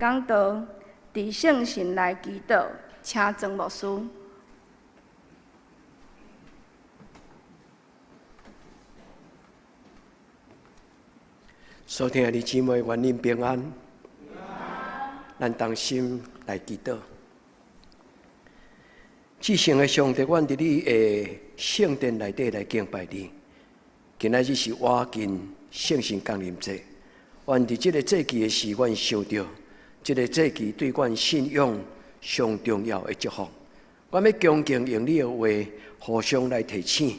講道，佇聖神內祈禱，請莊牧師。所聽的姊妹，願恁平安。咱同心來祈禱。至聖的上帝，阮佇你的聖殿內底來敬拜你。今仔日是倚近聖神降臨節，阮佇這个節期的時，阮想著這个節期對阮信仰上重要的祝福。阮欲恭敬用你的話互相來提醒，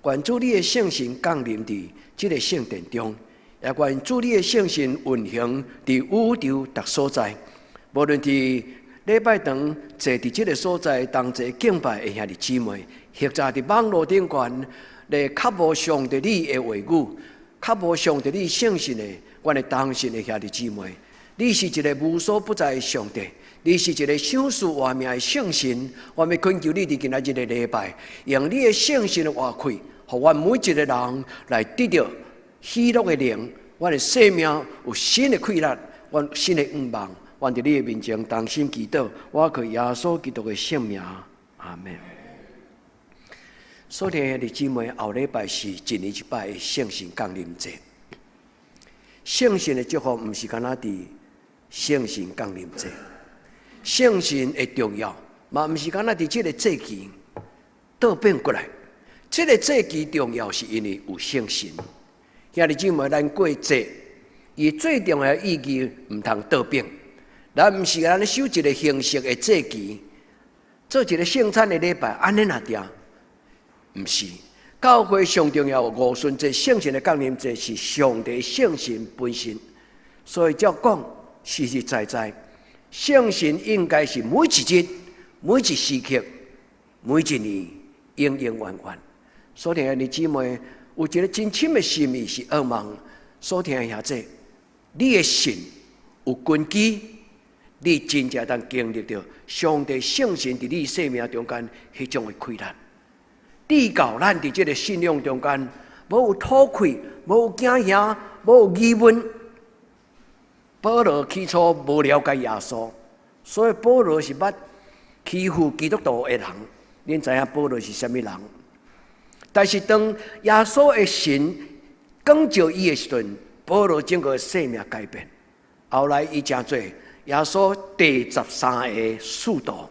願主你的聖神降臨佇這个聖殿中，也願主你的聖神運行佇宇宙逐所在。無論佇禮拜堂坐佇這个所在同齊敬拜的兄弟姊妹，或者佇網路頂懸來渴慕上帝你的話語，渴慕上帝你聖神的，阮的同信的兄弟姊妹，你是一个無所不在的上帝，你是一个賞賜活命的聖神。我欲懇求你佇今仔日个禮拜，用你的聖神的活氣，予阮每一个人來得著喜樂的靈，阮的生命有新的氣力，阮有新的願望。阮佇你的面前同心祈禱，我靠耶穌基督的聖名，阿們。所聽的姊妹，後禮拜是一年一擺的聖神降臨節。聖神的祝福毋是干焦佇聖神降臨節，聖神的重要嘛毋是干焦佇這个節期倒變過來。這个節期重要是因為有聖神。兄弟姊妹，咱過節，伊最重要的意義毋通倒變。咱毋是按呢守一个形式的節期，做一个聖餐的禮拜，按呢爾定，毋是。教會上重要五旬節聖神的降臨節是上帝聖神本身，所以照講實實在在，聖神應該是每一日、每一時刻、每一年，永永遠遠。所聽的姊妹有一个真深的心意是渴望，所聽的兄弟，你的信有根基，你真正當經歷著上帝聖神佇你生命中間彼種的氣力。至到咱佇這个信仰中間，無有討氣，無有驚嚇，無有疑問。保羅起初無了解耶穌，所以保羅是捌欺負基督徒的人。恁知影保羅是啥物人？但是當耶穌的神光照伊的時陣，保羅整個生命改變。後來伊成做耶穌第十三个使徒。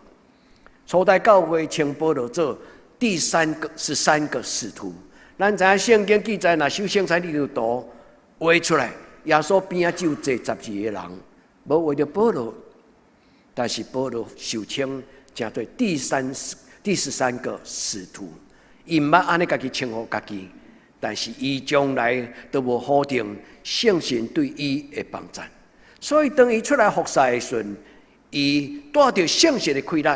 初代教會稱保羅做第三個十三個使徒。咱知影聖經記載，若守聖餐，你就圖畫出來，耶穌邊仔只有坐12個人，無畫著保羅。但是保羅受稱成做第十三個使徒，伊毋捌按呢家己稱呼家己，但是伊將來都無否定聖神對伊的幫贊。所以當伊出來服侍的時陣，伊帶著聖神的氣力，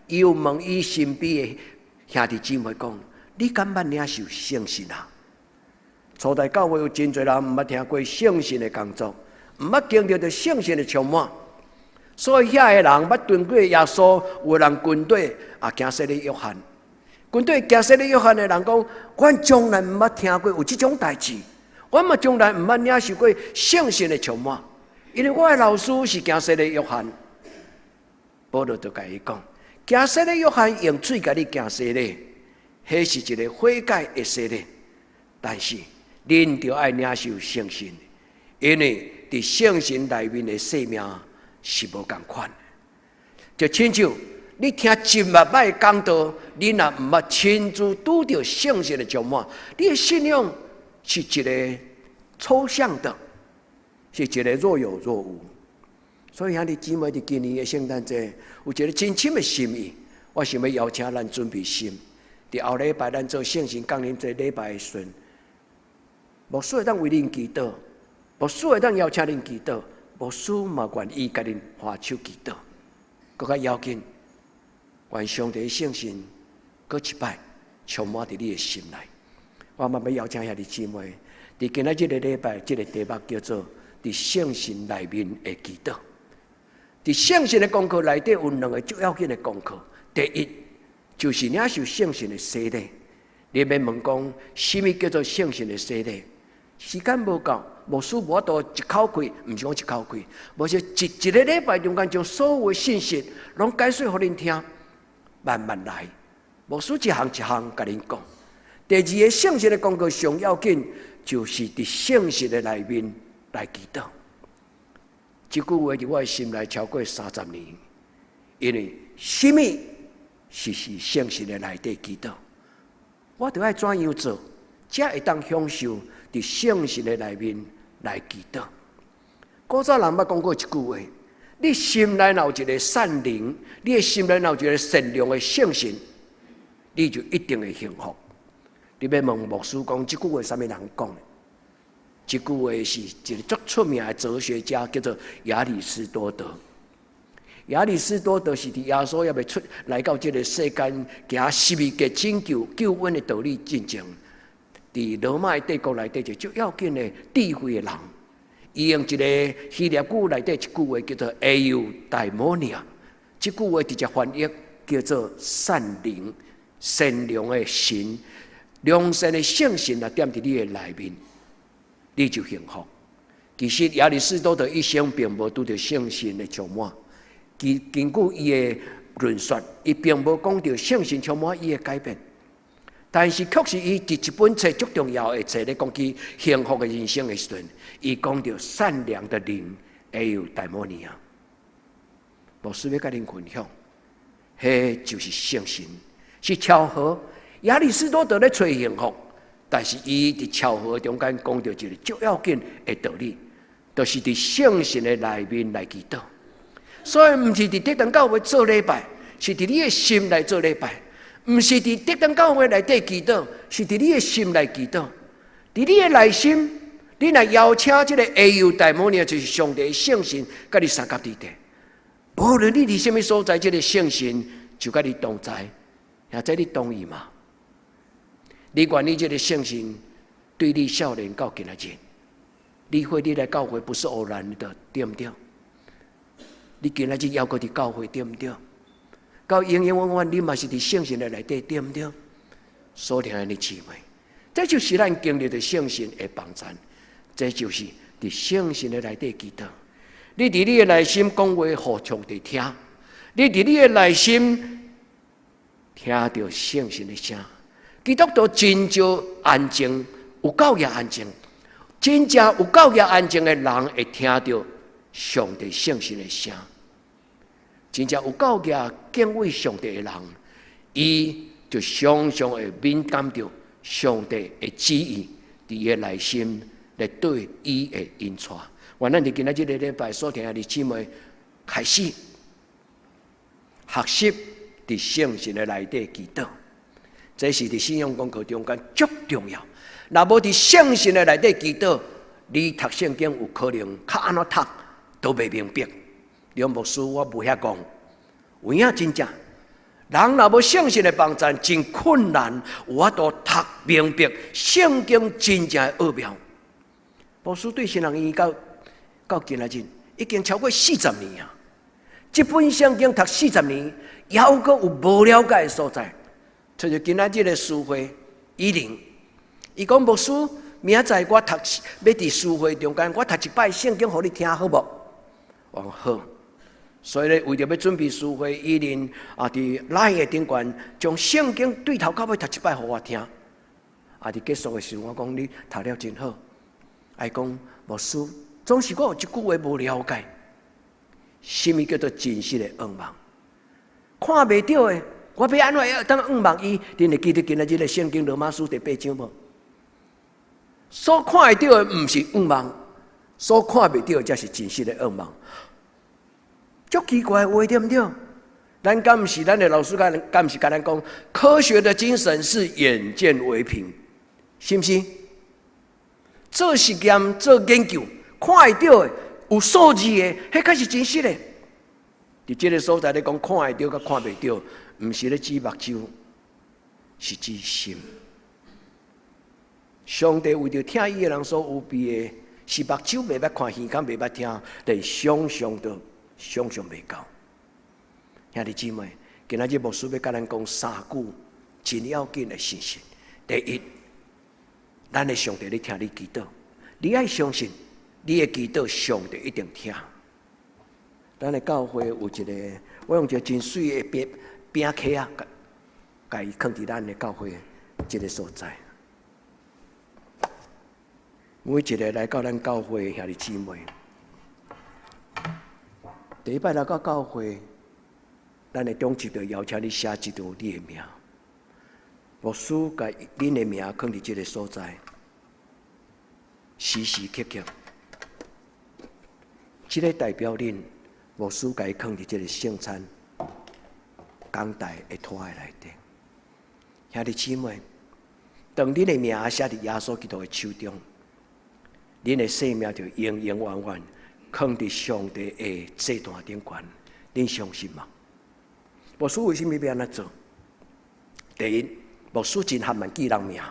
伊有問伊身邊的兄弟姊妹講：你敢捌領受聖神啊？初代教會有真濟人毋捌聽過聖神的工作，毋捌經歷著聖神的充滿，所以遐个人捌跟過耶穌，有的人跟綴啊，行洗禮約翰，跟綴行洗禮約翰的人講：阮從來毋捌聽過有這種代誌，阮嘛從來毋捌領受過聖神的充滿，因為我的老師是行洗禮約翰。保羅就共伊講：行洗禮約翰用水共你行洗禮，彼是一个悔改的洗禮，但是恁著愛領受聖神，因為佇聖神內面的生命是無仝款的。就親像你聽一萬擺講道，你若毋捌親自拄著聖神的充滿，你的信仰是一个抽象的，是一个若有若無。所以兄弟姊妹，佇今年的聖誕節有一个真深的心意，我想欲邀請咱準備心，佇後禮拜咱做聖神降臨節禮拜的時陣，牧師會當為恁祈禱，牧師會當邀請恁祈禱，牧師嘛願意共恁攜手祈禱。閣較要緊，願上帝聖神閣一擺充滿佇你的心內。我嘛欲邀請兄弟姊妹，佇今仔這个禮拜，這个題目叫做佇聖神內面的祈禱。佇聖神的功課內底有兩个最要緊的功課。第一，就是領受聖神的洗禮。你欲問講，啥物叫做聖神的洗禮？時間無夠，牧師無法度一口氣，毋是講一口氣，無是一一個禮拜中間將所有信息攏解說予恁聽，慢慢來。牧師一項一項共恁講。第二个聖神的工作上要緊，就是佇聖神的內面來祈禱。這句話佇我的心內超過30年，因為啥物是佇聖神的內底祈禱，我著愛怎樣做，才會當享受佇聖神的內面來祈禱。古早人捌講過一句話：你心內若有一个善靈，你的心內若有一个善良的聖神，你就一定會幸福。你欲問牧師講這句話啥物人講的？這句話是一个足出名的哲學家，叫做亞里士多德。亞里士多德是佇耶穌猶未出來到這个世間，行十字架拯救救恩的道理進前，佇羅馬帝國內底一個足要緊的智慧的人，伊用一个希臘語內底一句話叫做 “eudaimonia”，這句話直接翻譯叫做善靈、善良的神、良善的聖神若踮佇你的內面，你就幸福。其實亞里士多德一生並無拄著聖神的充滿，其根據伊的論述，伊並無講著聖神充滿伊的改變，但是確實伊佇一本冊足重要的冊咧講起幸福的人生的時陣，伊講著善良的靈 eudaimonia。牧師欲共恁分享，彼就是聖神，是巧合。亞里士多德咧揣幸福，但是伊佇巧合中間講著一个足要緊的道理，就是佇聖神的內面來祈禱。所以毋是佇德堂教會做禮拜，是佇你的心內做禮拜；毋是佇德堂教會內底祈禱，是佇你的心內祈禱。佇你的內心，你若邀請這个 eudaimonia，就是上帝的聖神，佮你相佮佇底。無論你佇啥物所在，這个聖神就佮你同在，或者你同意嗎？你願意這个聖神對你少年到今仔日，你會你來教會不是偶然的，對毋對？你今仔日猶閣佇教會，對毋對？到永永遠遠，你嘛是佇聖神的內底，對毋對？所疼的姊妹，這就是咱經歷的聖神的幫贊，這就是佇聖神的內底祈禱。你佇你的內心講話，予上帝聽；你佇你的內心聽著聖神的聲。基督徒真少安靜，有夠也安靜。真正有夠也安靜的人，會聽著上帝聖神的聲。真正有夠也敬畏上帝的人，伊就常常會敏感著上帝的旨意，佇伊的內心來對伊的引帶。願咱佇今仔這个禮拜所疼的姊妹開始學習佇聖神的內底祈禱。這是佇信仰功課中間足重要。若無佇聖神的內底祈禱，你讀聖經有可能較按怎讀都袂明白。梁牧師，我無遐講，有影真正，人若無聖神的幫贊，真困難有法度讀明白聖經真正的奧妙。牧師對神學院到到今仔日已經超過40年啊！這本聖經讀四十年，猶閣有無了解的所在。像今仔日的書會，以琳，伊講牧師，明仔載我讀，欲佇書會中間，我讀一擺聖經予你聽好無？我講好。所以咧，為著欲準備書會，以琳啊，佇 LINE 的頂懸，將聖經對頭到尾讀一擺予我聽。啊，佇結束的時陣，我講你讀了真好。伊講牧師，總是我有一句話無了解，啥物叫做真實的仰望？看袂著的。我欲按怎會當仰望伊？恁會記得今仔日的聖經羅馬書第八章無？所看會著的毋是仰望，所看袂著的才是真實的仰望。足奇怪的話，對毋對？咱敢毋是咱的老師敢敢毋是共咱講，科學的精神是眼見為憑，是毋是？做實驗、做研究，看會著的、有數字的，彼才是真實的。佇這个所在咧講，看會著佮看袂著，毋是咧指目睭，是指心。上帝為著疼伊的人所預備的，是目睭袂捌看，耳孔袂捌聽，連想象都想象袂到。兄弟姊妹，今仔日牧師欲共咱講三句真要緊的信息。第一，咱的上帝咧聽你祈禱。你愛相信，你的祈禱上帝一定聽。咱的教會有一個，我用一個真媠的餅餅契仔，共伊囥佇咱的教會這个所在。每一个來到咱教會的兄弟姊妹，第一擺來到教會，咱的長執就邀請你寫一張你的名，牧師共恁的名囥佇這个所在，時時刻刻，這个代表恁。牧師共伊囥佇這个聖餐講台的桌仔內底，兄弟姊妹，當恁的名寫佇耶穌基督的手中，恁的生命就永永遠遠囥佇上帝的祭壇頂懸，恁相信嗎？牧師為啥物欲按呢做？第一，牧師真含慢記人名，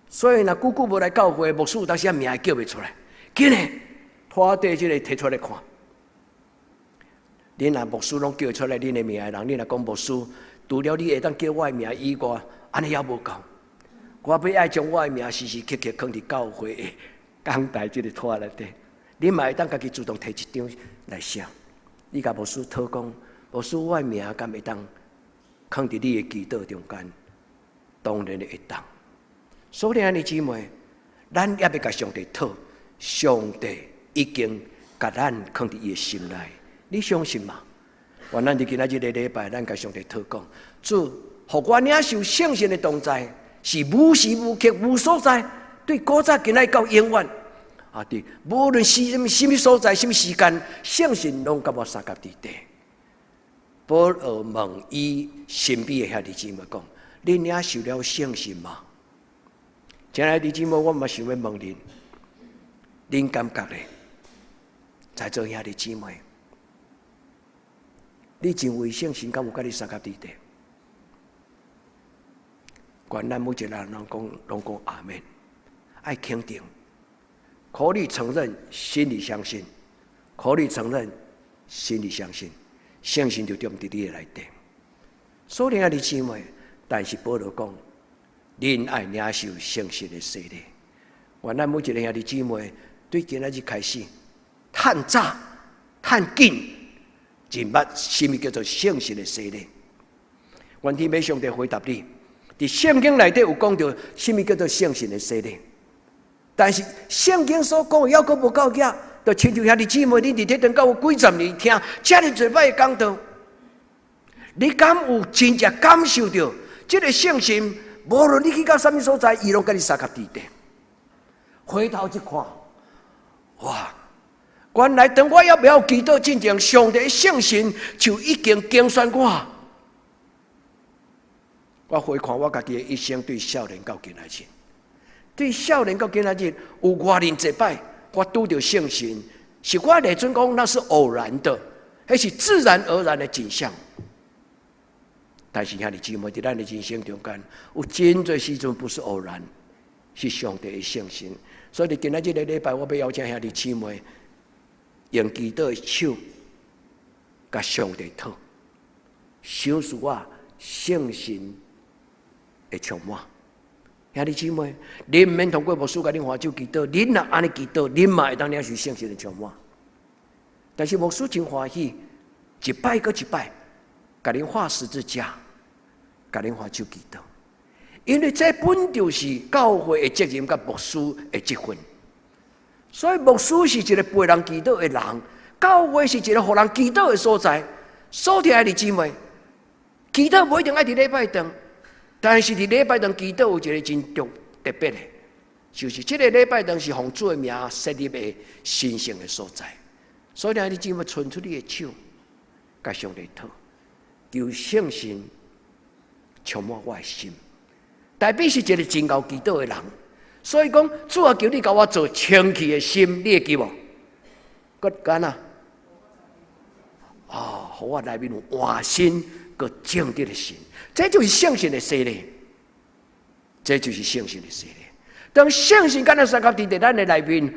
所以若久久無來教會，牧師有當時名會叫袂出來，緊嘞，拖底這个提出來看。恁若牧師攏叫出來恁的名的人，恁若講牧師，除了你會當叫我的名以外，按呢猶無夠。我欲愛將我的名時時刻刻囥佇教會的講台這个桌內底，恁嘛會當家己主動提一張來寫。你共牧師討講，牧師我的名敢會當囥佇你的祈禱中間？當然會當。所以兄弟姊妹，咱猶未共上帝討，上帝已經共咱囥佇伊的心內。你相信嗎？願咱佇今仔這个禮拜，咱共上帝討講，主，予我領受聖神的同在，是無時無刻無所在，對古早今仔到永遠。啊，佇無論是啥物所在、啥物時間，聖神攏佮我相佮佇底。保羅問伊身邊的兄弟姊妹講：恁領受了聖神嗎？親愛的弟姊妹，我嘛想欲問恁，恁感覺咧？在座兄弟姊妹，你認為聖神敢有佮你相佮佇底？願咱每一個人攏講，攏講阿們，愛肯定，口裡承認，心裡相信；口裡承認，心裡相信，聖神就踮佇你的內底。所以兄弟姊妹，但是保羅講，恁愛領受聖神的洗禮。願咱每一个兄弟姊妹，對今仔日開始，趁早、趁緊，認捌啥物叫做聖神的洗禮。願天父上帝回答你，佇聖經內底有講著啥物叫做聖神的洗禮，但是聖經所講的猶閣無夠額，就親像兄弟姊妹，恁佇這等到有幾十年聽遮爾濟擺的講道，你敢有真正感受著這個聖神？無論你去到啥物所在，伊攏佮你相佮佇底。回頭一看，哇！原來當我猶未曉祈禱進前，上帝的聖神就已經揀選我。我回看我家己的一生，對少年到今仔日，對少年到今仔日有偌爾濟擺，我拄著聖神，是我袂準講那是偶然的，彼是自然而然的景象。但是兄弟姊妹，佇咱的人生中間，有真濟時陣不是偶然，是上帝的聖神。所以，今仔這个禮拜，我欲邀請兄弟姊妹用祈禱的手，共上帝討，賞賜我聖神的充滿。兄弟姊妹，恁毋免通過牧師共恁揮手祈禱，恁若按呢祈禱，恁嘛會當領受聖神的充滿。但是牧師真歡喜，一擺閣一擺，共恁畫十字架，共恁揮手祈禱，因為這本就是教會的責任佮牧師的職分。所以牧師是一個陪人祈禱的人，教會是一個予人祈禱的所在。所以兄弟姊妹，祈禱無一定愛佇禮拜堂，但是佇禮拜堂祈禱有一個真特特別的，就是這個禮拜堂是奉主的名設立的神聖的所在。所以兄弟姊妹，伸出你的手，共上帝討，求聖神充滿我的心。大衛是一個真𠢕祈禱的人，所以講主啊，求你共我造清氣的心，你會記無？閣按怎？哦，予我內面有換新閣正直的心，這就是聖神的洗禮，這就是聖神的洗禮。當聖神佮咱相佮佇咱的內面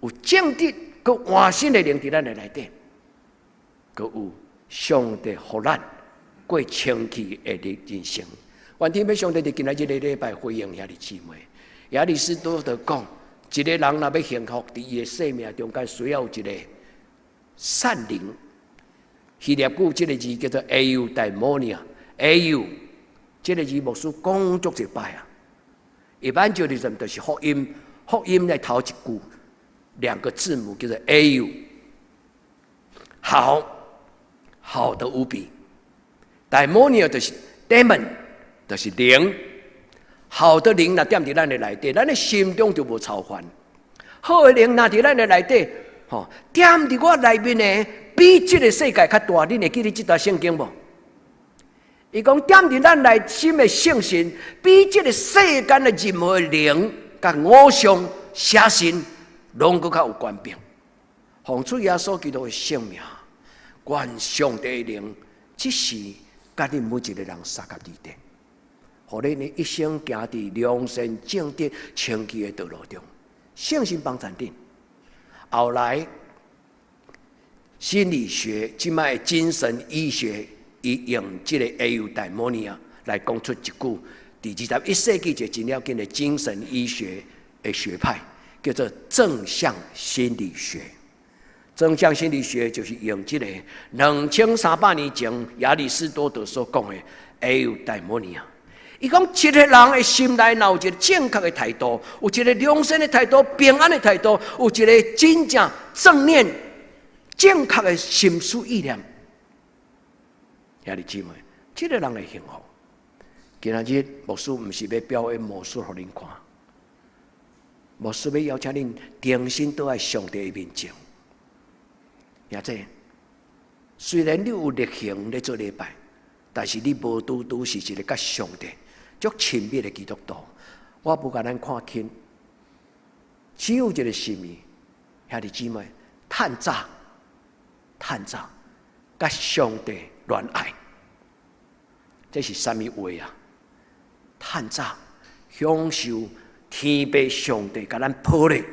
有正直閣換新的靈佇咱的內底，閣有上帝予咱過清氣的人生。願天父上帝佇今仔這个禮拜回應兄弟姊妹。亞里士多德講，一个人若欲幸福，佇伊的生命中間需要有一個善靈。希臘語這個字叫做 eudaimonia，eu 這個字牧師講足一擺啊。Evangelism 就是福音，福音的頭一句兩個字母叫做 eu，好，好的無比。daimonia 就是 demon，就是靈。好的靈若踮佇咱的內底，咱的心中就無愁煩。好的靈若佇咱的內底，吼，踮佇我內面的比這個世界較大。恁會記得這段聖經無？伊講踮佇咱內心的聖神，比這個世間的任何靈、佮偶像、邪神，攏閣較有權柄。奉主耶穌基督的聖名，願上帝的靈，這時佮恁每一個人相佮佇底。予恁的一生行佇良善正直清潔的道路中，聖神幫贊恁。後來心理學這擺的精神醫學，伊用這個 eudaimonia 來講出一句，佇21世紀一個真要緊的精神醫學的學派，叫做正向心理學。正向心理學就是用這個2300年前亞里士多德所講的 eudaimonia。伊講一個人的心內若有一個正確的態度，有一個良善的態度、平安的態度，有一個真正正念、正確的心思意念，兄弟姊妹，這個人會幸福。今仔日牧師毋是欲表演魔術予恁看，牧師欲邀請恁重新倒來上帝的面前。也這雖然你有熱誠咧做禮拜，但是你無拄拄是一個佮上帝足親密的基督徒。我無共咱看輕，只有一個心意，兄弟姊妹，趁早，趁早，佮上帝聯愛，這是啥物話啊？趁早享受天父上帝共咱抱咧，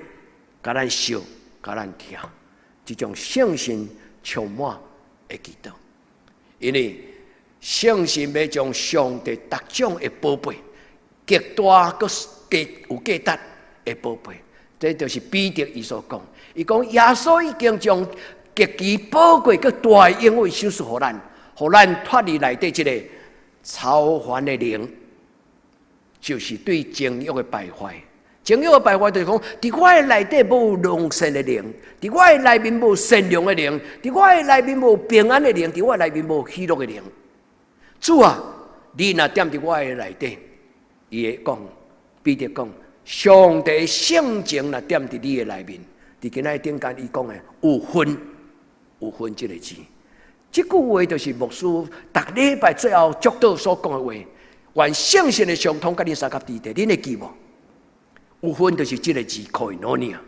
共咱惜，共咱疼，這種聖神充滿的祈禱，因為聖神欲將上帝逐種的寶貝，極大閣有價值的寶貝，這就是彼得伊所講。伊講耶穌已經將極其寶貴閣大的應許賞賜予咱，予咱脫離內底這個操煩的靈，就是對情欲的敗壞。情欲的敗壞就是講，佇我的內底無良善的靈，佇我的內面無善良的靈，佇我的內面無平安的靈，佇我的內面無喜樂的靈。主啊，你若踮佇我的內底，伊會講，彼得講，上帝聖情若踮佇你的內面，佇今仔日頂間伊講的有份，有份這個字，這句話就是牧師逐禮拜最後祝禱所講的話。願聖神的相通佮恁相佮佇底，恁會記無？有份就是這個字，koinonia。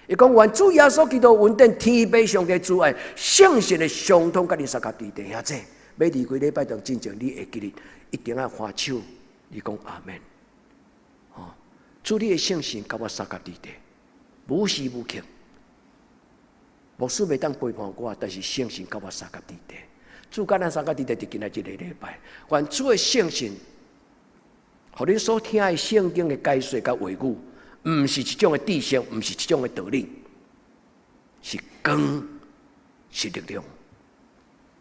伊講願主耶穌基督恩典，天父上帝慈愛，聖神的相通佮恁相佮佇底，兄弟。欲離開禮拜堂進前，你會記得一定愛揮手，你講阿門。哦，主你的聖神佮我相佮佇底，無時無刻。牧師袂當陪伴我，但是聖神佮我相佮佇底。主佮咱相佮佇底，佇今仔這個禮拜，願主的聖神，予恁所聽的聖經的解說佮話語，毋是一種的知識，毋是一種的道理，是光，是力量。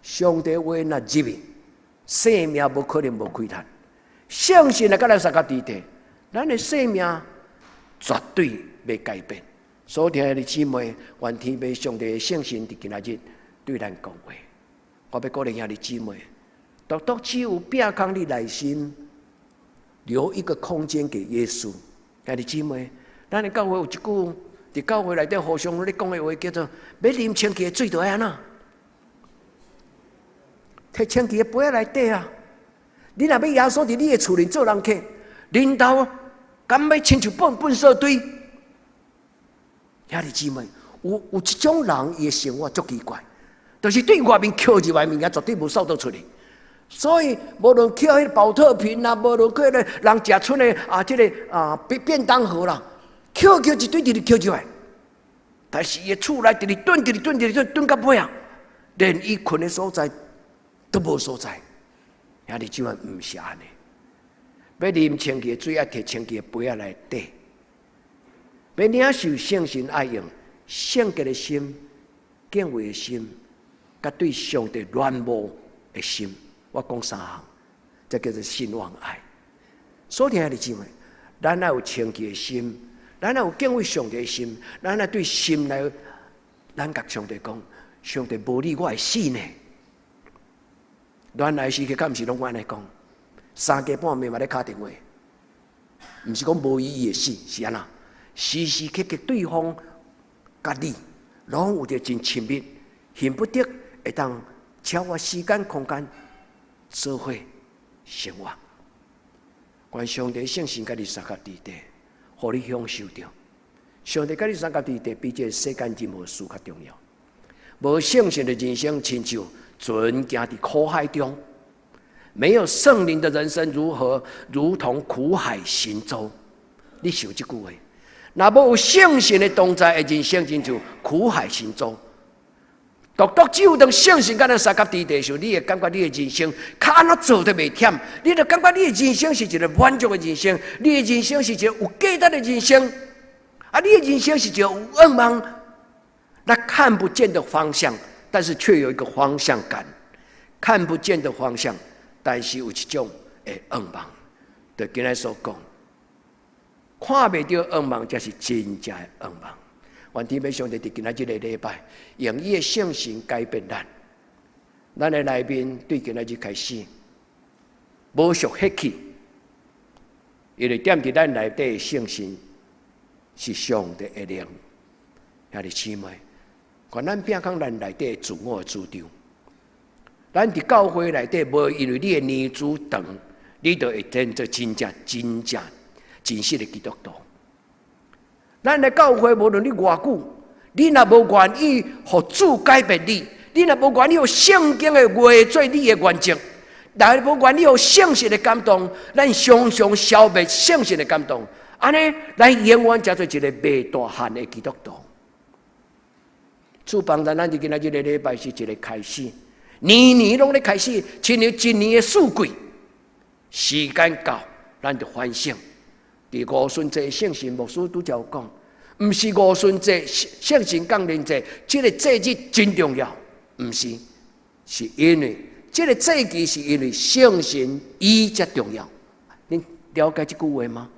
上帝話若入去，生命無可能無氣力。聖神來佮咱相佮佇底，咱的生命絕對欲改變。所聽的姊妹，願天父上帝的聖神佇今仔日對咱講話。我欲鼓勵兄弟姊妹，獨獨只有摒空你內心，留一個空間給耶穌。兄弟姊妹，咱的教會有一句，佇教會內底互相咧講的話，叫做欲啉清氣的水著愛按怎？提清氣的杯仔來綴啊！你若欲耶穌佇你的厝裡做人客，恁兜敢欲親像糞圾堆？兄弟姊妹，有一種人，伊的生活足奇怪，就是對外面抾入來物件，絕對無掃倒出去。所以，無論抾彼個寶特瓶啦，無論抾彼個人食賰的啊，這個啊便當盒啦，抾抾一堆直直抾入來。但是伊的厝內直直囤，直直囤，直直囤，囤到尾啊，連伊睏的所在都無所在。兄弟姊妹，毋是按呢。欲啉清氣的水，愛提清氣的杯仔來綴。欲領受聖神，愛用聖潔的心、敬畏的心，佮對上帝戀慕的心。我講三項，這叫做信望愛。所以兄弟姊妹，咱愛有清潔的心，咱愛有敬畏上帝的心，咱愛對心內，咱共上帝講：上帝無你，我會死呢。原來時刻敢毋是攏按呢講，三更半暝嘛咧敲電話，毋是講無意義的死，是按怎？時時刻刻對方佮你攏有一個真親密，恨不得會當超越時間空間做伙生活。願上帝聖神佮你相佮佇底，予你享受著。上帝佮你相佮佇底，比這個世間任何事較重要。無聖神的人生，親像船行佇苦海中；沒有聖靈的人生，如何如同苦海行舟？你想這句話，若無有聖神的同在的人生，親像苦海行舟。獨獨只有當聖神佮咱相佮佇底的時候，你會感覺你的人生較按怎做都袂忝，你就感覺你的人生是一個滿足的人生，你的人生是一個有價值的人生，啊，你的人生是一個有願望，那看不見的方向，但是卻有一個方向感，看不見的方向，但是有一種的願望。就今仔所講，看袂著願望，才是真正的願望。願天父上帝佇今仔這个禮拜，用伊的聖神改變咱。咱的內面對今仔日開始，無屬血氣，因為踮佇咱內底的聖神是上帝的靈。兄弟姊妹，願咱摒空咱內底自我的主張。咱佇教會內底，無因為你的年資長，你就會變做真正真正真實的基督徒。咱來教會，無論你偌久，你若無願意予主改變你，你若無願意予聖經的話做你的原則，若無願意予聖神的感動，咱常常消滅聖神的感動，按呢，咱永遠成做一个袂大漢的基督徒。主幫助咱，佇今仔這个禮拜是一个開始，年年攏咧開始，親像一年的四季，時間到，咱就反省。佇五旬節聖神牧師拄才有講，毋是五旬節聖神降臨節，這个節日真重要，毋是，是因為這个節期是因為聖神伊才重要。恁了解這句話嗎？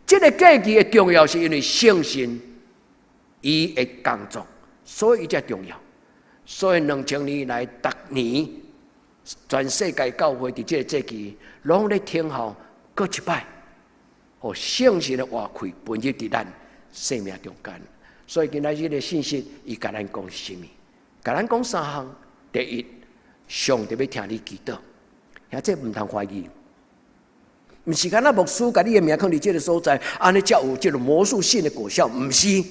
這个節期的重要是因為聖神伊的工作，所以才重要。所以2000年來，逐年全世界教會佇這个節期攏咧聽候閣一擺。予聖神的活氣噴入佇咱生命中間，所以今仔日的信息，伊共咱講啥物？共咱講三項。第一，上帝欲聽你祈禱，遐這毋通懷疑，毋是干焦牧師共你的名囥佇這个所在，按呢才有這个魔術性的果效，毋是，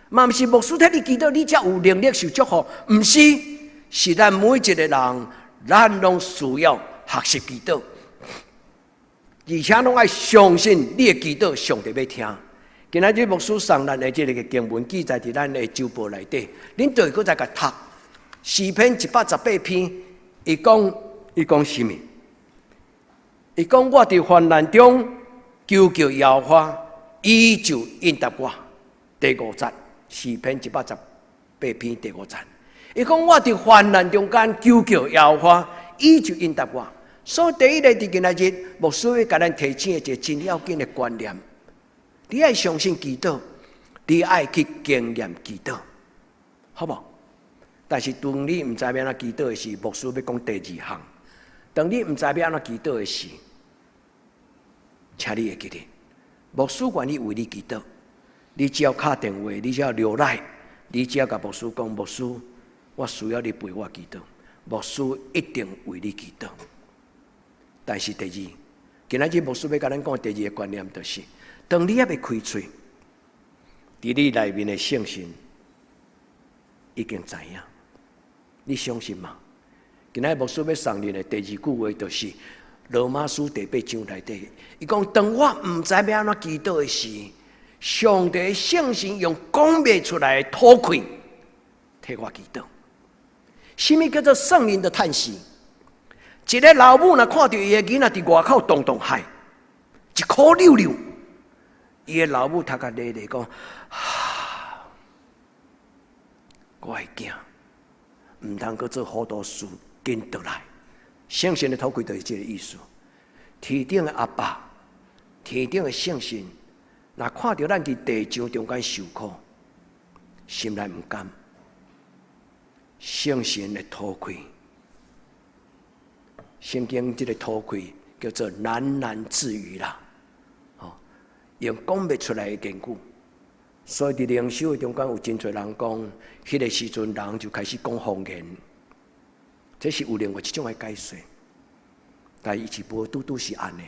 嘛毋是牧師替你祈禱，你才有能力受祝福，毋是，是咱每一个人，咱攏需要學習祈禱。而且攏愛相信你的祈禱，上帝欲聽。今仔日牧師送咱的這个經文記載佇咱的週報內底，恁就會閣再共讀詩篇118篇，伊講伊講啥物？伊講我佇患難中求告耶和華，伊就應答我。第五節，詩篇一百十八篇第五節，伊講我佇患難中間求告耶和華，伊就應答我。所以第一个佇今仔日，牧師欲共咱提醒的一个真要緊的觀念：你愛相信祈禱，你愛去經驗祈禱，好無？但是當你毋知欲按怎祈禱的時，牧師欲講第二項。當你毋知欲按怎祈禱的時，請你會記得，牧師願意為你祈禱。你只要敲電話，你只要留來，你只要共牧師講，牧師，我需要你陪我祈禱，牧師一定為你祈禱。但是第二，今仔日牧師欲共咱講第二个觀念，就是，當你猶未開喙，佇你內面的聖神已經知影，你相信嗎？今仔日牧師欲送恁的第二句話，就是羅馬書第八章內底，伊講：當我毋知欲按怎祈禱的時，上帝聖神用講袂出來的吐氣替我祈禱。啥物叫做聖靈的嘆息？一个老母若看著伊的囡仔佇外口動動害，一箍溜溜，伊的老母讀甲咧咧講：啊，我的囝毋通閣做糊塗事，緊轉來。聖神的討氣就是這个意思。天頂的阿爸，天頂的聖神，若看著咱佇地上中間受苦，心內毋甘。聖神的討氣，聖經這个討氣叫做喃喃自語啦，吼，用講袂出來的言語。所以佇靈修的中間有真濟人講，彼个時陣人就開始講方言，這是有另外一種的解說。但伊是無拄拄是按呢。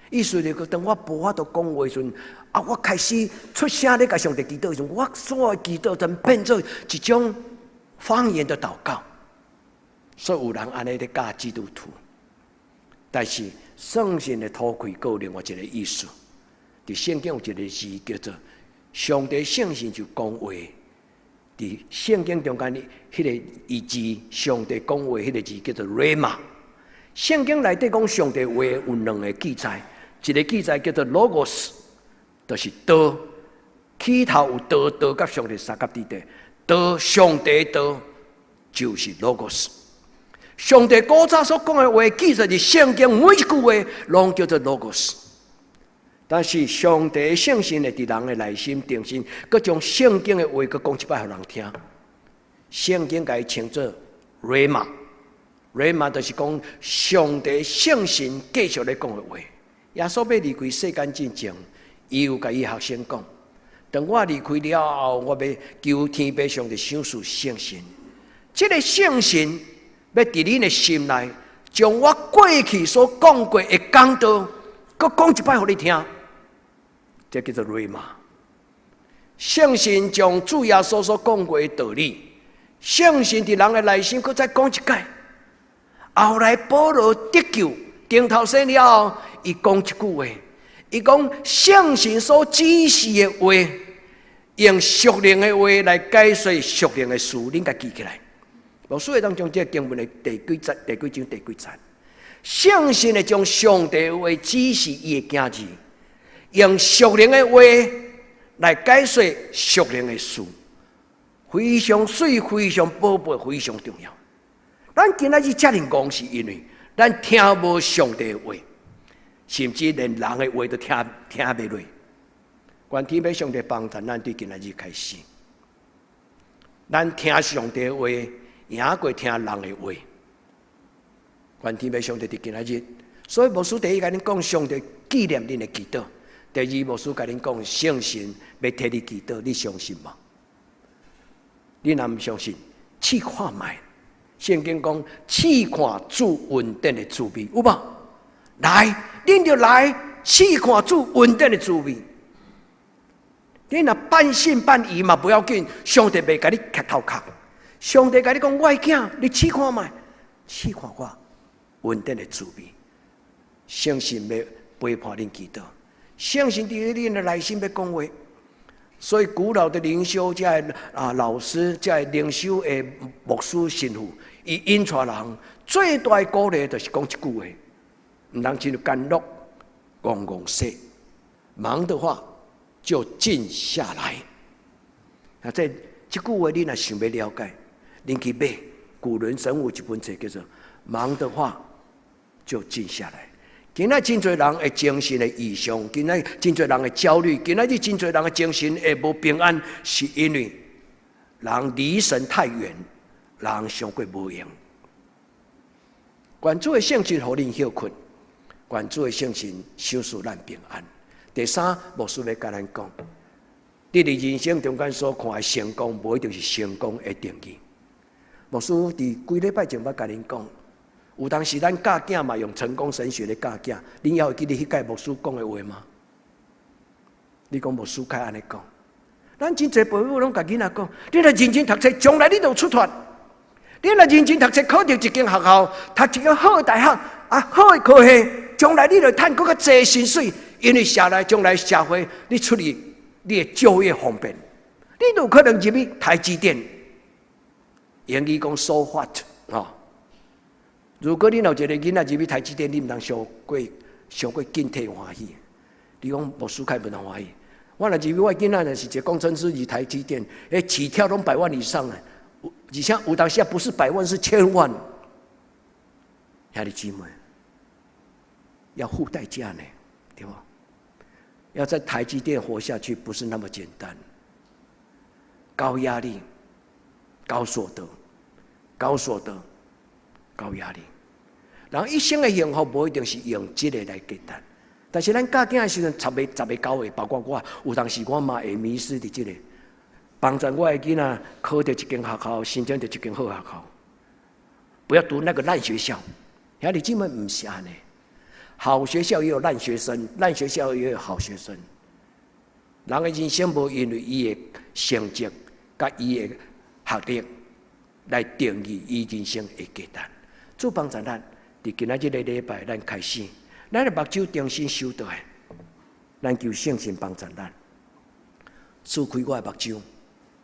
意思就是講，當我無法度講話時陣，啊，我開始出聲咧共上帝祈禱時陣，我所有祈禱全變做一種方言的禱告。所以有人按呢咧教基督徒，但是聖神的討氣閣有另外一個意思。佇聖經有一個字叫做上帝聖神就講話。佇聖經中間的彼个字，上帝講話彼个字叫做 rhema。聖經內底講上帝話有兩个記載，一个記載叫做 logos，就是道，起頭有道，道佮上帝相佮佇底，道上帝道就是 logos。上帝古早所講的話，記載佇聖經每一句話，攏叫做 logos。但是上帝聖神會佇人的內心定心，閣將聖經的話閣講一擺予人聽。聖經共伊稱做 rhema，rhema 就是講上帝聖神繼續咧講的話。耶穌欲離開世間之前，伊有共伊學生講：當我離開了後，我欲求天父上帝賞賜聖神。這个聖神欲佇恁的心內，將我過去所講過的講道，閣講一擺予你聽。這叫做 rhema。聖神將主耶穌所講過的道理，聖神佇人的內心，閣再講一擺。後來保羅得救，重頭生了後，伊講一句話，伊講聖神所指示的話，用屬靈的話來解說屬靈的事，恁共記起來。牧師會當將這個經文的第幾節、第幾章、第幾節，聖神會將上帝的話指示伊的囝兒，用屬靈的話來解說屬靈的事，非常媠、非常寶貝、非常重要。咱今仔日遮爾戇，是因為咱聽無上帝的話，甚至連人的話都聽袂落。願天父上帝幫助咱，對今仔日開始，咱聽上帝的話，贏過聽人的話。願天父上帝佇今仔日，所以牧師第一共恁講，上帝紀念恁的祈禱；第二，牧師共恁講，聖神欲替你祈禱，你相信無？你若毋相信，試看覓。聖經講，試看主恩典的滋味，有無？來，恁就來試看主恩典的滋味。你若半信半疑嘛，不要緊，上帝袂共你磕頭殼。上帝共你講，我的囝，你試看覓，試看我恩典的滋味。聖神欲陪伴恁祈禱，聖神佇恁的內心欲講話。所以古老的靈修這个老師，這个靈修的牧師神父，伊引帶人最大的鼓勵就是講一句話：毋通親像干樂戇戇說，忙的話就靜下來。啊，這句話你若想欲了解，恁去買古倫神父一本冊叫做《忙的話就靜下來》。今仔真濟人的精神的異常，今仔真濟人的焦慮，今仔日真濟人的精神會無平安，是因為人離神太遠，人傷過無閒。願主的聖神予恁歇睏，願主的聖神賞賜咱平安。第三，牧師欲共咱講，佇你人生中間所看的成功，無一定是成功的定義。牧師佇幾禮拜前捌共恁講。有當時咱教囝嘛，用成功神學來教囝，恁猶會記得彼擺牧師講的話嗎？你講牧師該按呢講，咱真濟父母攏共囡仔講，你若認真讀冊，將來你就出脫。你若認真讀冊，考著一間學校，讀一間好的大學，啊，好的科系，將來你就趁閣較濟薪水，因為將來將來社會你出去，你會就業方便，你就有可能入去台積電。英語講 so what 吼。如果你若有一個囡仔入去台積電，你毋通傷過傷過敬替歡喜。你講牧師較無通歡喜。我若入去，我囡仔若是一个工程師，入台積電，欸，起跳攏百萬以上啊！而且有當時啊，不是百萬，是千萬。兄弟姊妹，要付代價呢，對無？要在台積電活下去，不是那麼簡單。高壓力，高所得，高所得，高壓力。人一生的幸福，無一定是用這个來計算。但是咱教囝的時陣，十个十个九個，包括我，有當時我嘛會迷失佇這个。幫助我的囡仔考著一間學校，申請著一間好學校，不要讀那個爛學校。兄弟姊妹毋是按呢，好學校也有爛學生，爛學校也有好學生。人的人生無因為伊的成績佮伊的學歷來定義伊人生的價值。主幫助咱，佇今仔這個禮拜，咱開始，咱的目睭重新收倒來，咱求聖神幫助咱，賜開我的目睭，予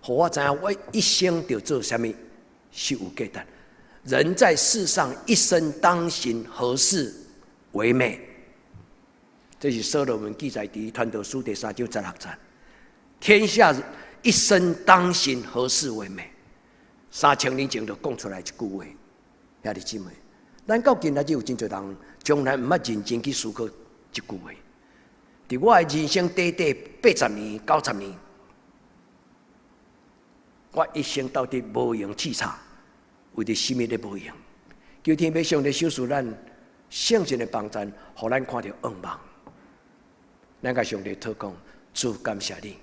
我知影我一生著做啥物是有價值。人在世上一生當行何事為美？這是所羅門記載佇傳道書第三章十六節。天下一生當行何事為美？3000年前就講出來一句話，兄弟姊妹，咱到今仔日有真濟人，從來毋捌認真去思考這句話。佇我的人生短短80年、90年，我一生到底無閒彳亍，為著啥物咧無閒？求天父上帝賞賜咱聖神的幫助，予咱看著願望。咱共上帝禱告，主感謝你。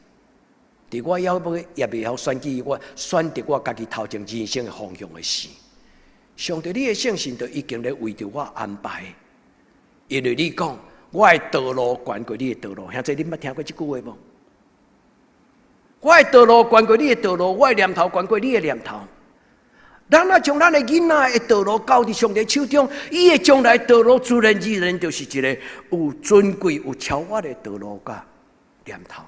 佇我猶猶未曉選舉，我選擇我家己頭前人生的方向的時，上帝你的聖神就已經咧為著我安排。因為你講，我的道路懸過你的道路，兄弟，你捌聽過這句話無？我的道路懸過你的道路，我的念頭懸過你的念頭。咱若將咱的囡仔的道路交佇上帝手中，伊的將來道路自然而然就是一个有尊貴、有超越的道路佮念頭。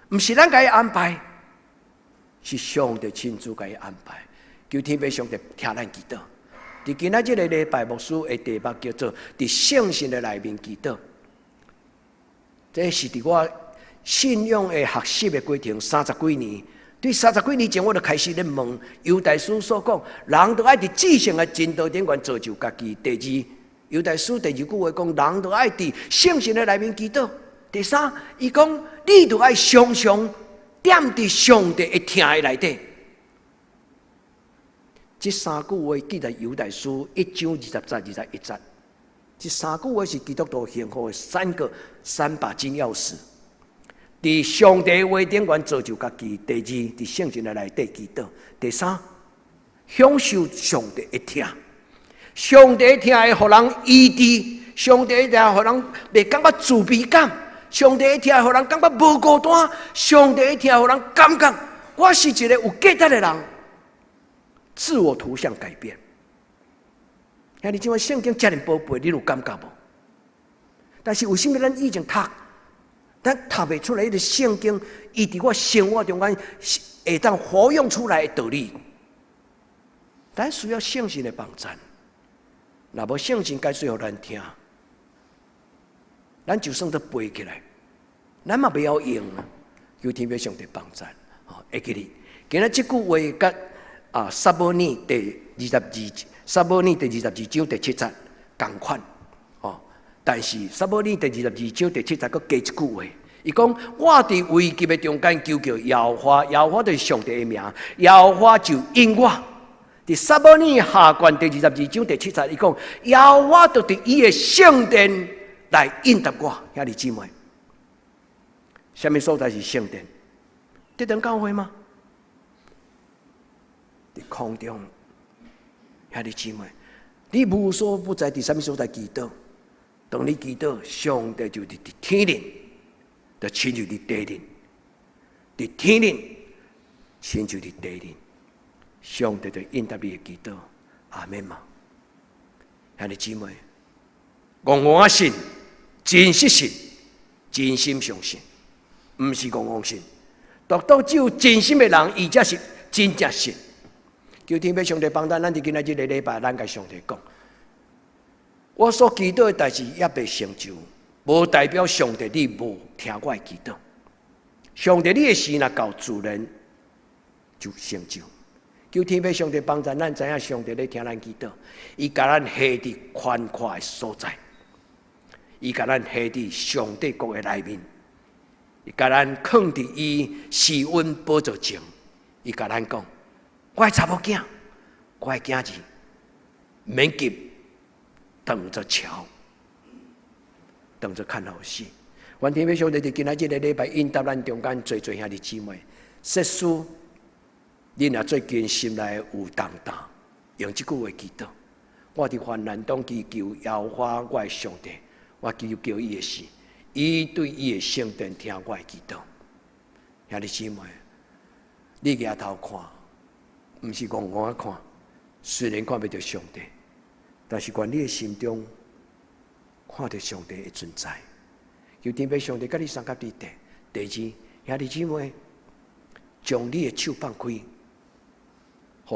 毋是咱共伊安排，是上帝親自共伊安排。求天父上帝聽咱祈禱。佇今仔這个禮拜，牧師的題目叫做“佇聖神的內面祈禱”。這是佇我信仰的學習的過程，三十幾年。對三十幾年前，我就開始咧問猶大書所講，人著愛佇至聖的真道頂懸造就家己。第二，猶大書第二句話講，人著愛佇聖神的內面祈禱。第三，伊講你著愛常常踮佇上帝會聽的內底。這三句話記在猶大書一章二十節、21節。這三句話是基督徒幸福的三個三把金鑰匙。佇上帝話頂懸造就家己。第二，佇聖神的內底祈禱。第三，享受上帝的疼。上帝的疼會予人醫治，上帝的疼予人袂感覺自卑感，上帝的疼予人感覺無孤單，上帝的疼予人感覺我是一個有價值的人。自我圖像改變。兄弟姊妹，聖經遮爾寶貝，你有感覺無？但是為啥物咱以前讀，咱讀袂出來？彼个聖經，伊佇我生活中間會當活用出來的道理，咱需要聖神的幫助。若無聖神解說予咱聽，咱就算都背起來，咱嘛袂曉用啊！求天父上帝幫助，吼，會記得。今仔這句話佮撒母耳第二十二，撒母耳第二十二章第七節仝款，哦。但是撒母耳第二十二章第七節閣加一句話，伊講我佇危急的中間求叫耶和華，耶和華就是上帝的名，耶和華就應我。佇撒母耳下卷第二十二章第七節，伊講耶和華就佇伊的聖殿來應答我，兄弟姊妹，啥物所在是聖殿？這間教會嗎？佇空中，兄弟姊妹，你無所不在，佇啥物所在祈禱？當你祈禱，上帝就佇天頂，就親像佇地頂，佇天頂，親像佇地頂，上帝就應答你的祈禱，阿們嗎？兄弟姊妹，戇戇仔信，真實信，真心相信，毋是戇戇信。獨獨只有真心的人，伊才是真正信。求天父上帝幫咱，咱佇今仔這個禮拜，咱共上帝講，我所祈禱的代誌猶未成就，無代表上帝你無聽我的祈禱。上帝你的時若到，自然就成就。求天父上帝幫助咱，知影上帝咧聽咱祈禱，伊共咱下佇寬闊的所在，伊共咱下佇上帝國的內面，伊共咱囥佇伊施恩寶座前，伊共咱講：我的查某囝，我的囝兒，免急，等著瞧，等著看好戲。願天父上帝佇今仔這个禮拜應答咱中間濟濟兄弟姊妹，設使恁若最近心內有重擔，用這句話祈禱。我佇患難中祈求耶和華我的上帝，我祈求伊的時，伊對伊的聖殿聽我的祈禱。兄弟姊妹，你舉頭看，毋是戇戇仔看，雖然看袂著上帝，但是願你的心中看著上帝的存在。求天父上帝佮你相佮佇底。第二，兄弟姊妹，將你的手放開，予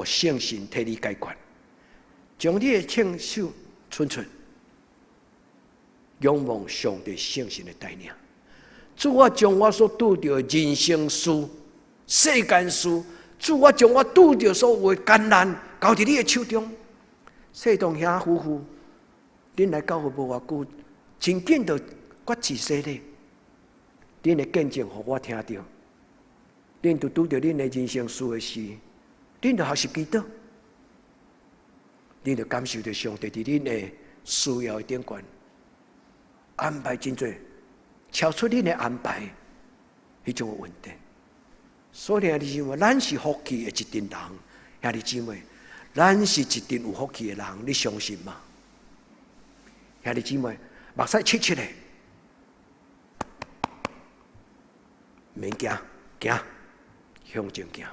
聖神替你解決。將你的手伸出，仰望上帝聖神的帶領。主，我將我所拄著的人生事、世間事，主，我將我拄著所有的艱難，交佇你的手中。世東兄夫婦，恁來教會無偌久，真緊就決志洗禮，恁的見證予我聽著，恁就拄著恁的人生事的時，恁就學習祈禱，恁就感受著上帝佇恁的需要的頂懸安排真濟，超出恁的安排，彼種的穩定。所以兄弟姊妹，咱是福氣的一陣人，兄弟姊妹，咱是一陣有福氣的人，你相信嗎？兄弟姊妹，目屎拭拭的。免驚，行，向前行。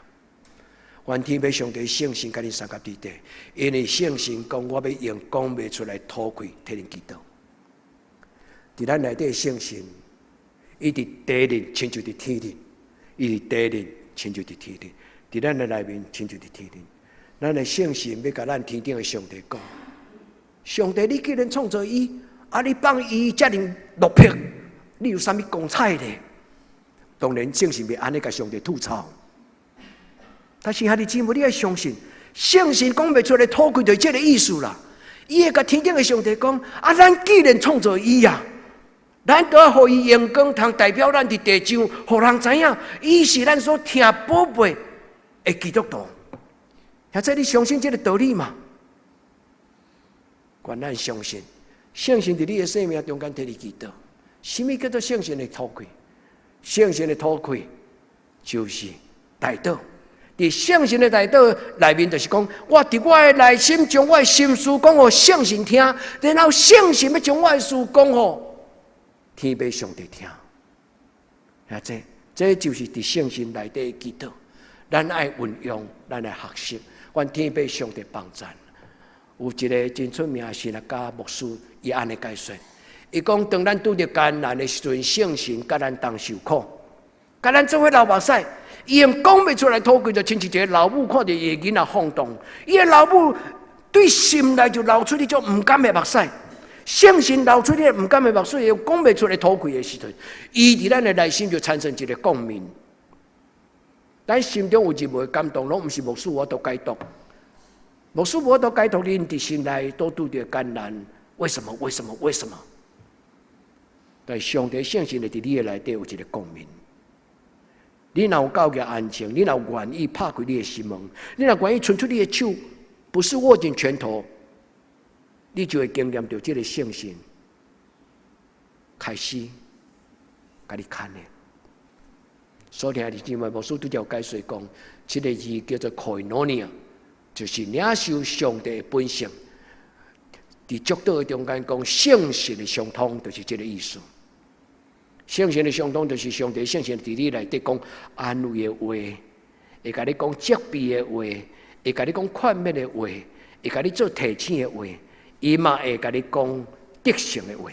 願天父上帝聖神佮恁相佮佇底，因為聖神講，我欲用講袂出來塗氣替恁祈禱。佇咱內底聖神，伊佇地裡親像佇天頂，伊佇地裡親像佇天頂，佇咱的內面親像佇天頂。咱的聖神欲共咱天頂的上帝講：上帝，你既然創造伊，啊，你放伊遮爾落魄，你有啥物光彩咧？當然，聖神袂按呢共上帝吐槽。但是兄弟姊妹，你愛相信，聖神講袂出來塗氣，就是這个意思啦。伊會共天頂的上帝講：啊，咱既然創造伊啊，咱都愛予伊榮光，通代表咱佇地上，予人知影，伊是咱所疼寶貝的基督徒。兄弟，你相信這个道理嗎？願咱相信，聖神佇你的生命中間替你祈禱。啥物叫做聖神的塗氣？聖神的塗氣就是代禱。佇聖神的代禱內面，就是講，我佇我的內心將我的心事講予聖神聽，然後聖神欲將我的事講予天父上帝聽。啊，這這就是佇聖神內底的祈禱。咱愛運用，咱愛學習，願天父上帝幫贊。有一个真出名的神學家牧師，伊按呢解說。伊講，當咱拄著艱難的時陣，聖神佮咱同受苦，佮咱做伙流目屎，伊用講袂出來塗氣，就親像一个老母看著伊的囡仔放蕩，伊的老母對心內就流出彼種毋甘的目屎，聖神流出彼个毋甘的目水，用講袂出來塗氣的時陣，伊佇咱的內心就產生一个共鳴。咱心中有任何感動，攏毋是牧師有法度解讀，牧師無法度解讀，恁佇心內都拄著艱難，為什麼？為什麼？為什麼？但上帝聖神會佇你的內底有一个共鳴。你若有夠額安靜，你若願意拍開你的心門，你若願意伸出你的手，不是握緊拳頭，你就會經驗著這个聖神開始共你牽的。所以兄弟姊妹，牧師拄才有解說講，這个字叫做 koinonia，就是領受上帝的本性。佇祝禱的中間講聖神的相通，就是這个意思。聖神的相通，就是上帝聖神佇你內底講安慰的話，會共你講責備的話，會共你講勸勉的話，會共你做提醒的話，伊嘛會共你講得勝的話。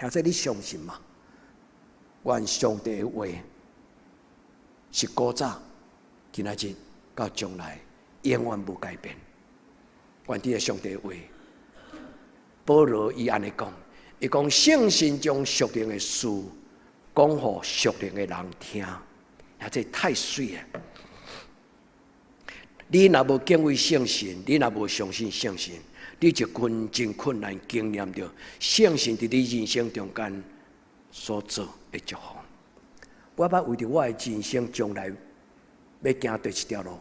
兄弟，你相信嗎？願上帝的話是古早、今仔日到將來永遠無改變。願這个上帝的話，保羅伊按呢講。伊講聖神將屬靈的事講予屬靈的人聽，啊，這太媠啊！你若無敬畏聖神，你若無相信聖神，你就困真困難經驗著聖神佇你人生中間所做的祝福。我捌為著我的人生將來欲行佗一條路，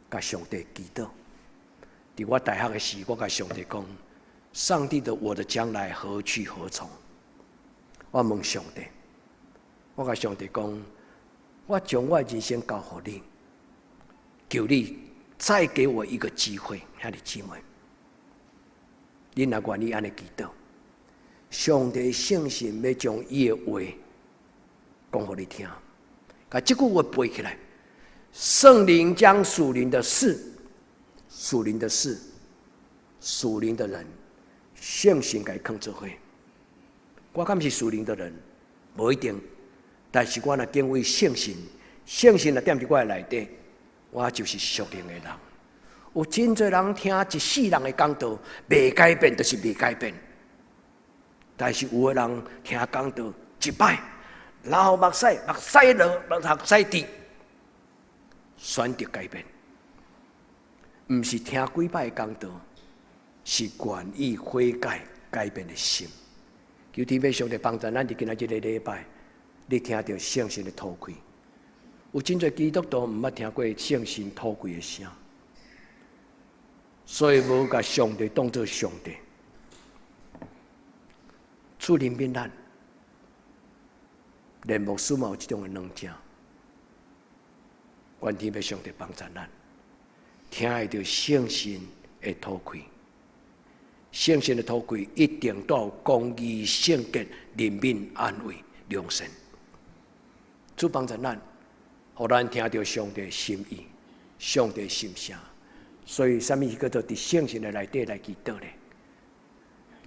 共上帝祈禱。佇我大學的時，我共上帝講：上帝的，我的將來何去何從？我問上帝，我共上帝講：我將我的人生交予你，求你再給我一個機會，兄弟姊妹，你若願意按呢祈禱，上帝聖神欲將伊的話講予你聽，共這句話背起來。聖靈將屬靈的事、屬靈的事、屬靈的人，聖神共伊囥做伙。我敢是屬靈的人，無一定，但是我若敬畏聖神，聖神若踮佇我的內底，我就是屬靈的人。有真濟人聽一世人的講道，袂改變，就是袂改變。但是有的人聽講道一擺，然後目屎目屎落，目屎滴，選擇改變。毋是聽幾擺講道，是願意悔改改變的心。求天父上帝幫助咱，佇今仔這个禮拜，你聽著聖神的吐氣。有真濟基督徒毋捌聽過聖神吐氣的聲，所以無共上帝當做上帝。主憐憫咱，連牧師嘛有這種的軟正。願天父上帝幫助咱，聽會著聖神的吐氣。聖神的吐氣一定帶有公義、聖潔、憐憫、安慰、良善。主幫助咱，予咱聽著上帝心意、上帝心聲。所以，啥物叫做佇聖神的內底來祈禱咧？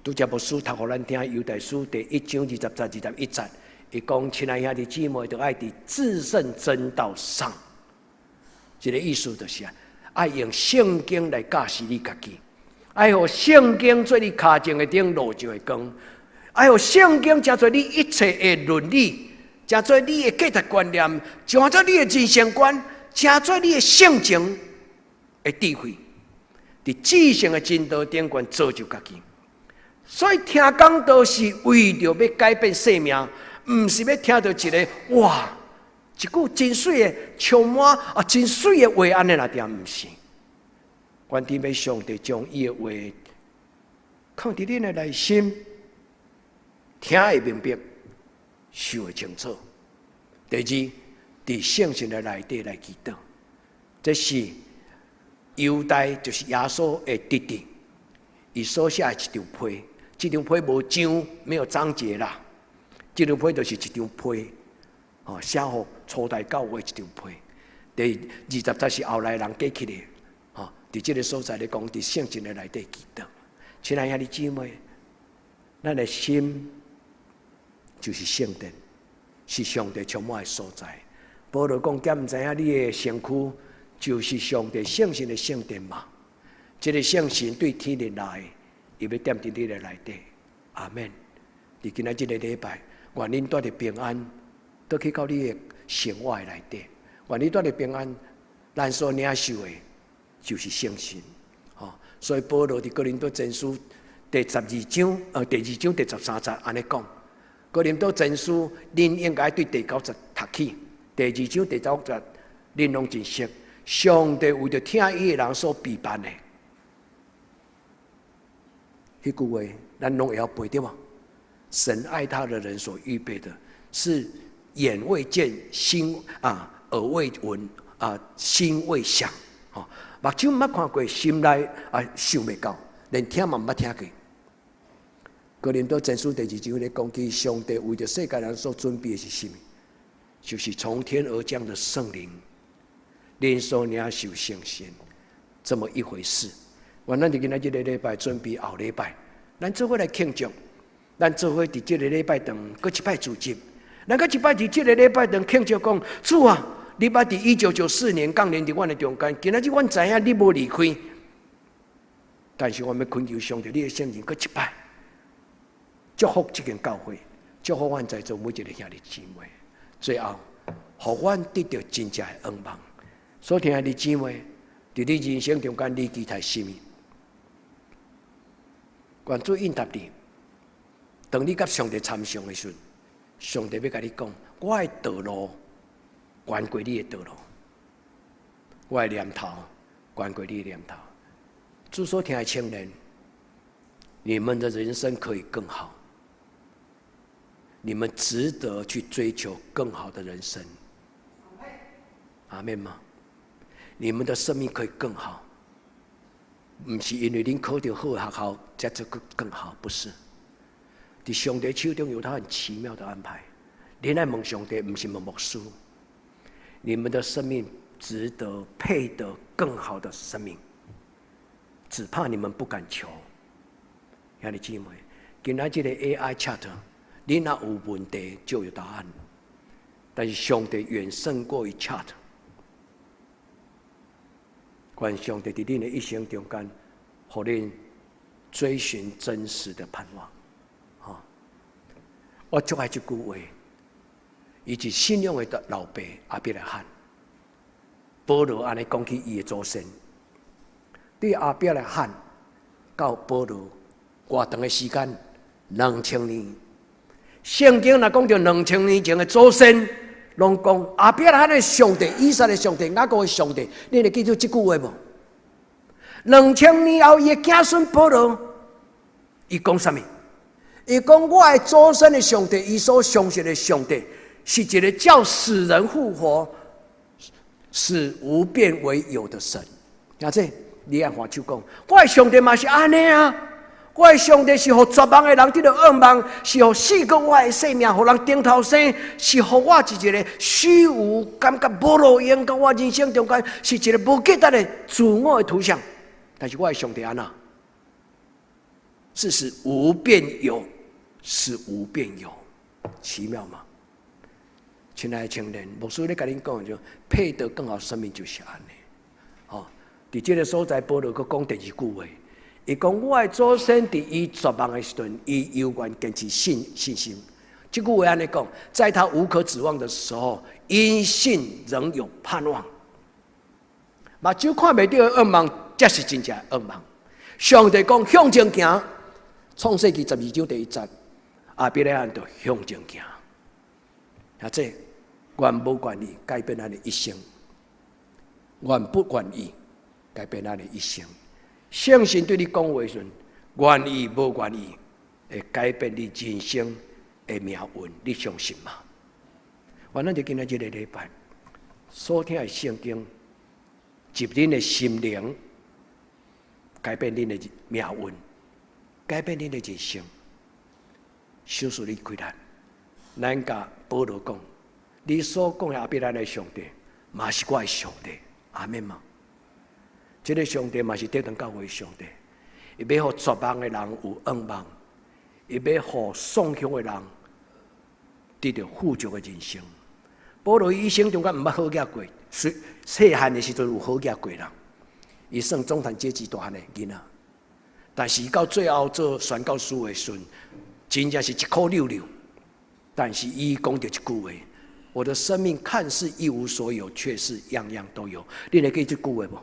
拄才牧師讀予咱聽，猶大書第一章20節、21節，伊講：親愛兄弟姊妹，著愛佇至聖真道上。這个意思就是啊，愛用聖經來教示你家己，愛予聖經做你跤前的燈，路上的光，愛予聖經成做你一切的倫理，成做你的價值觀念，成做你的人生觀，成做你的性情的智慧，佇至聖的真道頂懸造就家己。所以聽講道是為著欲改變生命，毋是欲聽著一个哇，一句真媠的充滿啊，真媠的話按呢爾爾，毋是。願天父上帝將伊的話放佇恁的內心，聽會明白，想會清楚。第二，佇聖神的內底來祈禱，這是猶大，就是耶穌的弟弟，伊所寫的一張批，這張批無章，沒有章節啦。這張批就是一張批，吼，寫予初代教會一張批。第20節是後來人加起的，吼，佇這个所在咧講，佇聖神的內底祈禱。親愛兄弟姊妹，咱的心就是聖殿，是上帝充滿的所在。保羅講，敢毋知影你的身軀就是上帝聖神的聖殿嘛？這个聖神對天而來，伊欲踮佇你的內底。阿門。佇今仔這个禮拜，願恁帶著平安，倒去到你的生活的內底。願你帶著平安，咱所領受的，就是聖神。吼，所以保羅佇哥林多前書第12章，第二章第13節按呢講。哥林多前書，恁應該對第九節讀起。第二章第九節，恁攏真熟。上帝為著疼伊的人所備辦的，彼句話，咱攏會曉背對無？神愛他的人所預備的，是眼未見，心啊耳未聞啊心未想，吼，目睭毋捌看過，心內啊想袂到，連聽嘛毋捌聽過。哥林多前書第二章咧講起，上帝為著世界人所準備的是啥物？就是從天而降的聖靈，恁所領受聖神，這麼一回事。願咱佇今仔這个禮拜準備後禮拜，咱做伙來慶祝，咱做伙佇這个禮拜堂閣一擺聚集，咱閣一擺佇這个禮拜堂慶祝講，主啊，你捌佇1994年降臨佇阮的中間，今仔日阮知影你無離開，但是我欲懇求上帝，你的聖靈閣一擺祝福這間教會，祝福阮在座每一个兄弟姊妹，最後，予阮得著真正的向望。所聽的姊妹，佇你人生中間，你期待啥物？願主應答你。當你佮上帝參詳的時陣，上帝欲共你講：我的道路懸過你的道路，我的念頭懸過你的念頭。主所疼的青年，你們的人生可以更好，你們值得去追求更好的人生。阿們嗎？你們的生命可以更好，毋是因為恁考著好的學校才做更好，不是。佇上帝手中有他很奇妙的安排。恁愛問上帝，毋是問牧師。你們的生命值得配得更好的生命，只怕你們不敢求。兄弟姊妹，今仔這个 AI chat，你若有問題就有答案，但是上帝遠勝過於 chat。願上帝佇恁的一生中間，予恁追尋真實的盼望。我足愛這句話，伊是信仰的老爸亞伯拉罕。保羅按呢講起伊的祖先，對亞伯拉罕到保羅，偌長的時間，2000年。聖經若講著2000年前的祖先，攏講亞伯拉罕的上帝、以撒的上帝、雅各的上帝，你會記住這句話無？2000年後，伊的子孫保羅，伊講啥物？伊講我的祖先的上帝，伊所相信的上帝，是一個叫死人復活、使無變為有的神。阿這，你按看手講，我的上帝嘛是按呢啊！我的上帝是予絕望的人得著向望，是予四個我的生命，予人頂頭生，是予我一個虛無感覺無路用，佮我人生中間是一個無價值的自我的圖像。但是我的上帝按怎？是使無變有，使無變有，奇妙嗎？親愛的青年，牧師咧共恁講就配得更好生命就是按呢。吼，佇這个所在，保羅閣講第二句話，伊講我的祖先佇伊絕望的時陣，伊猶原堅持信心。這句話按呢講，在他無可指望的時候，因信仍有盼望。目睭看袂著的向望，才是真正的向望。上帝講向前行，創世記12章第1節，亞伯拉罕就向前行。啊，這願無願意改變咱的一生，願不願意改變咱的一生。聖神對你講話時陣，願意無願意，會改變你人生的命運，你相信嗎？願咱佇今仔這个禮拜所聽的聖經，入恁的心靈，改變恁的命運，改變恁的人生。求主你開力，咱共保羅講，你所講的亞伯拉罕的上帝，嘛是我的上帝，阿們嗎？這个上帝嘛是得當教會的上帝，伊欲予絕望的人有向望，伊欲予喪雄的人得著富足的人生。保羅一生中間毋捌好額過，細細漢的時陣有好額過啦。伊算中產階級大漢的囡仔，但是伊到最後做宣教師的時陣，真正是一苦溜溜。但是伊講著一句話：我的生命看似一無所有，卻是樣樣都有。你會記這句話無？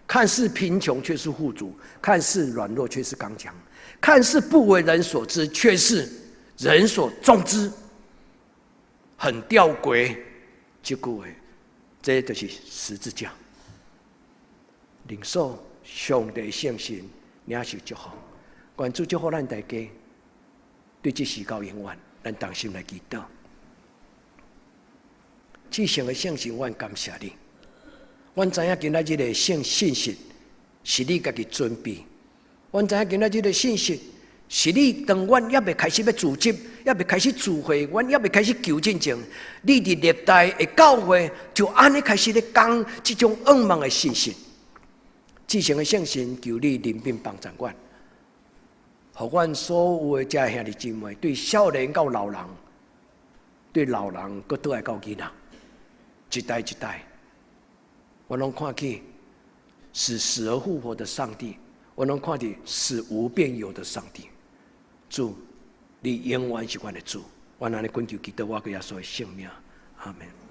看似貧窮，卻是富足；看似軟弱，卻是剛強；看似不為人所知，卻是人所重知。很吊詭，這句話，這就是十字架。領受上帝聖神，領受祝福，願主祝福咱大家，對這時到永遠，咱同心來祈禱。至聖的聖神，阮感謝你。阮知影今仔日的聖信息是你家己準備。阮知影今仔日的信息是你當阮猶未開始欲組織，猶未開始聚會，阮猶未開始求進前，你佇歷代的教會就按呢開始咧講這種向望的信息。至聖的聖神，求你憐憫幫助阮，予阮所有的遮兄弟姊妹，對少年到老人，對老人閣倒來到囡仔，一代一代，我攏看見使死而復活的上帝，我攏看見使無變有的上帝。主，你永遠是阮的主。阮按呢懇求祈禱，我閣耶穌的聖名，阿門。